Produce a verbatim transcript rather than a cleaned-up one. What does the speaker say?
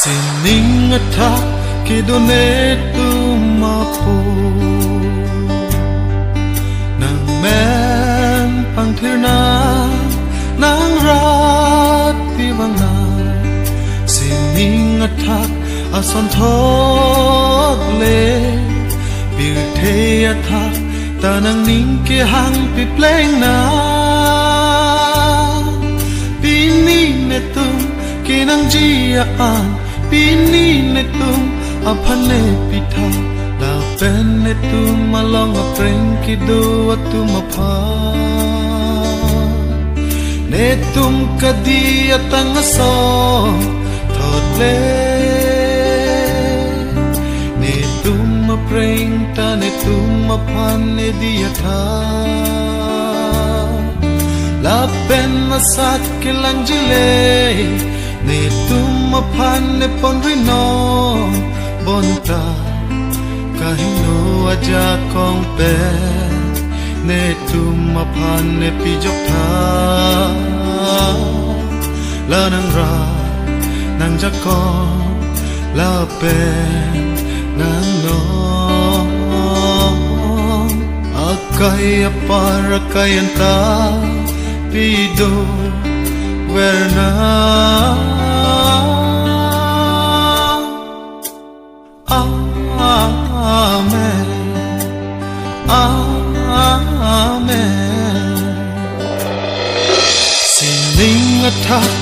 Sining athak kedo netum apor, nangmen pangthir nang, nang rat pi vang nang. Sining athak ason thot le, pirthe athak ta nangning kehang pi pleng nang. Pini netum kenangji an, pini netum aphan nepitha, lapen netum along apreng kedo atum aphan. Netum kadi atang ason thot le, netum apreng ta netum aphan nedi atha. Lapen asat kelangji le, netum aphan nepon rinon bonta, kahingno ajakong pen netum aphan nepijok tha. La nang rat, nang jakong, lapen nang non, akai apar akai anta pido ver nang. Amen. Amen. Sining athak